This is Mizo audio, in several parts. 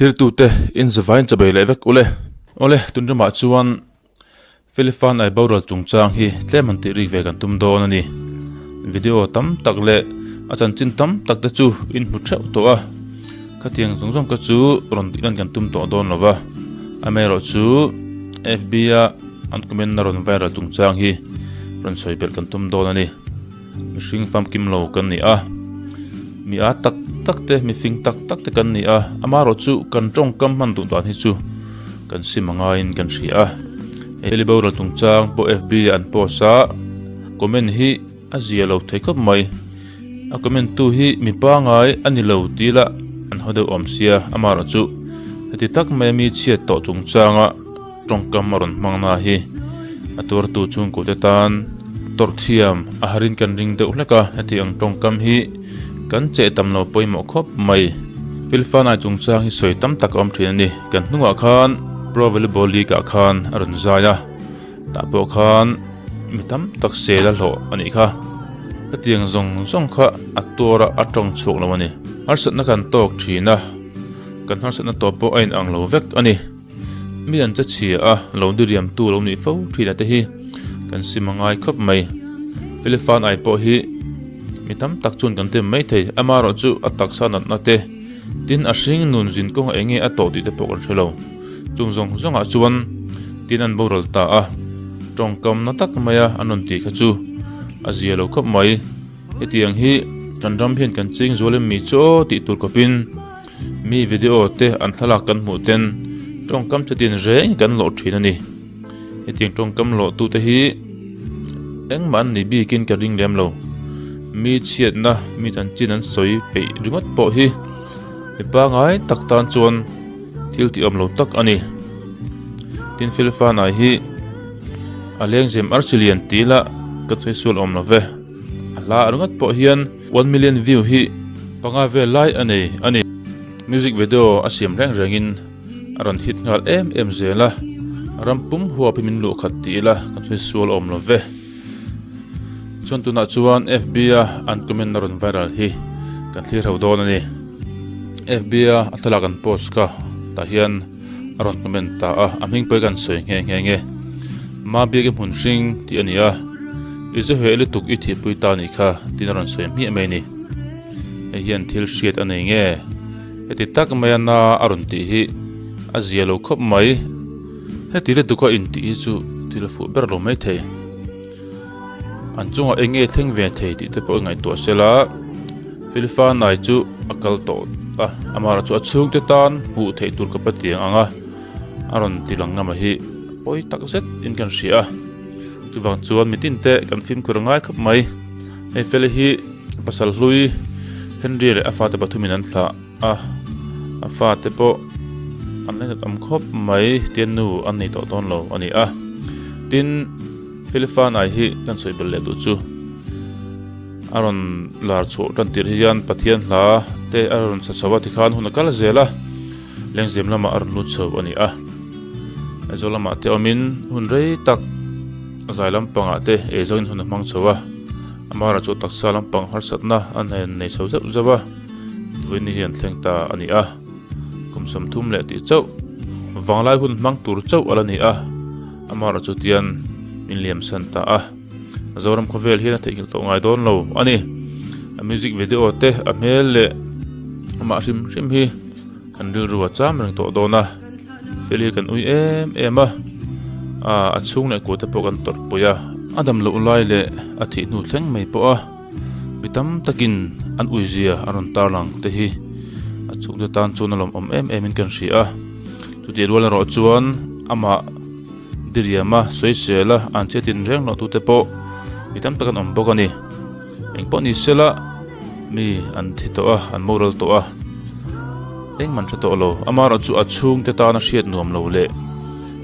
Thiltute in zavain chabei leh vek ule. Awle, tun ramah chuan Felifan ai boral chungchang hi tlem han tih rik ve kan tum dawn a ni. Video tam tak leh a chanchin tam tak te chu in hmu theuh tawh a, khatiang zawng zawng kha chu rawn tih lan kan tum tawh dawn lo va. Amaherawhchu FB a an comment na rawn viral chungchang hi rawn sawi belh kan tum dawn a ni. Mihring famkim lo kan ni a, mi a tak tak te, mi fing tak tak te kan ni a, amaherawhchu kan tawngkam hman duh dan hi chu kan sim a ngaiin kan hria a. Heli boral chungchang pawh FB ah an post a, comment hi a zia lo thei khawp mai. A comment tu hi mi pangai a ni lo tih lah an haw deuh awm sia, amaherawhchu heti tak mai mi chhiat tawh chungchanga tawngkam a rawn hmang na hi a tuartu chhungkaw te tan tawrh thiam a harin kan ring deuh hlek a, heti ang tawngkam hi kan cheh tam lo pawimawh khawp mai. Filfanai chungchang hi sawi tam tak a awm thin a ni, kan hnungah khan Pro Volleyball League ah khan a rawn zai a, tah pawh khan mi tam tak sel a hlawh a nih kha, hetiang zawng zawng kha a tuar a a tawng chhuak lo a ni. Harsatna kan tawk thin a, kan harsatna tawp pawh a inang lo vek a ni. Mi an che chhia a, lo diriam tu lo nih fo thin a te hi kan sim a ngai khawp mai. Filifan ai pawh hi mi tam tak chuan kan tem mai thei, amaherawhchu a taksa natna te tin a hring nun zin kawngah eng nge a tawh tih te pawh kan hre lo. Chung zawng zawngah chuan tin an boral ta a, tawngkam na tak maia an rawn tih kha chu a zia lo khawp mai. Hetiang hi kan ram hian kan ching zual em mi chu aw tih tur khawpin mi video te an thlalak kan hmuh ten tawngkam chatin reng kan lawh thin a ni. Hetiang tawngkam lawh tu te hi engmah an ni bikin ka ring lem lo. Mi chhiatna mi chanchin an sawi peih ringawt pawh hi mi pangai tak tan chuan thil tih awm lo tak a ni. Tin Felfanai hi a lengzem arsi lian tih lah ka sawi sual awm lo ve. A hla ringawt pawh hian 1 million view hi panga vel lai a nei a ni. Music video a siam reng rengin a rawn hit nghal em em zel a, ram pum huap hi min luh khat tih ila kan sawi sual awm lo ve. Chuan tunah chuan FB a an comment na rawn viral hi kan thlir ho dawn a ni. FB a a thlalak an post kha tah hian a rawn comment ta a, a hming pawh hi kan sawi nghe nghe nge. Mabiak i hmun hring tih a ni a, i zu heh lutuk i thihpui ta nih kha tiin a rawn sawi hmiah mai a ni. Hei hian thil hriat a nei nge? Heti tak mai a na a rawn tih hi a zia lo khawp mai. Heti lutuk a intih hi chu thil fuh ber lo mai thei. An chungah eng nge thleng ve thei tih te pawh i ngaihtuah sela, Filifanai chu a kal tawh a, amaherawhchu chu a chhungte tan hmuh theih tur ka pa tiang ang a, a rawn ti lang ngam a hi pawi tak zet in kan hria a. Chuvang chuan mitin te kan fimkhur a ngai khawp mai. Hei Feli hi pasal hlui Henry leh a fate pathumin an thlah a, a fate pawh an la inawt awm khawp mai tian nu an nei tawh dawn lo a ni a. Tin. Philifanai hi kan sawi belh leh duh chu a rawn lar chhuah tan tirh hian Pathian hla te a rawn sa chho a tikhan hun a kal zel a, lengzem lamah a rawn lut chho a ni a, Aizawl lamah te awmin hun rei tak zai lampangah te eizawngin hun a hmang chho a, amaherawhchu chu taksa lampang harsatna a hnen nei chho zeuh zeuh a, vawiin hi an thleng ta a ni a. Kum 30 leh tih chauh vanglai hun hmang tur chauh a la ni a, amaherawhchu tian min liam san ta a, Zoram khawvel hian a theihnghilh tawh ngai dawn lo a ni. A music video te a hmel leh amah hrim hrim hi kan rilru a cham reng tawh dawn a, Feli kan ui em em a, a chhung leh kute pawh kan tawrh pui a, a dam loh lai leh a thih hnu thleng mai pawh a. Mi tam takin an uizia a rawn tarlang te hi a chhungte tan chuan a lawmawm em em in kan hria a, chutih rual erawh chuan amah diriama sawisela an che tin reng loh tute pawh mi tam tak an awm bawk a ni. Engpawh ni sela mi an thi tawh a, an moral tawh a, engmah an hre tawh lo. Amaherawhchu chu a chhungte tana hriat nuam lo leh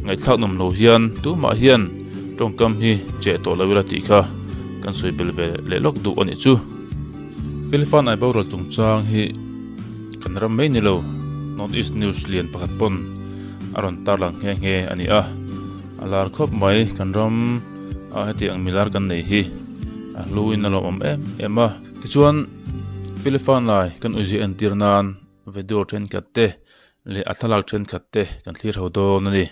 ngaihthlak nuam lo hian tumah hian tawngkam hi cheh tawh lo ila tih kha kan sawi bel ve leh lawk duh a nih chu. Philifan ai boral chungchang hi kan ram mai ni lo North East News lian pakhat pawn a rawn tarlang nghe nghe a ni a, a lar khawp mai kan ram a heti ang milar kan nei hi a hlu in a lawmawm em em a. Tichuan Philifan lai kan uizia entir nan video thenkhat te. leh a thlalak thenkhat te kan thlir ho dawn a ni.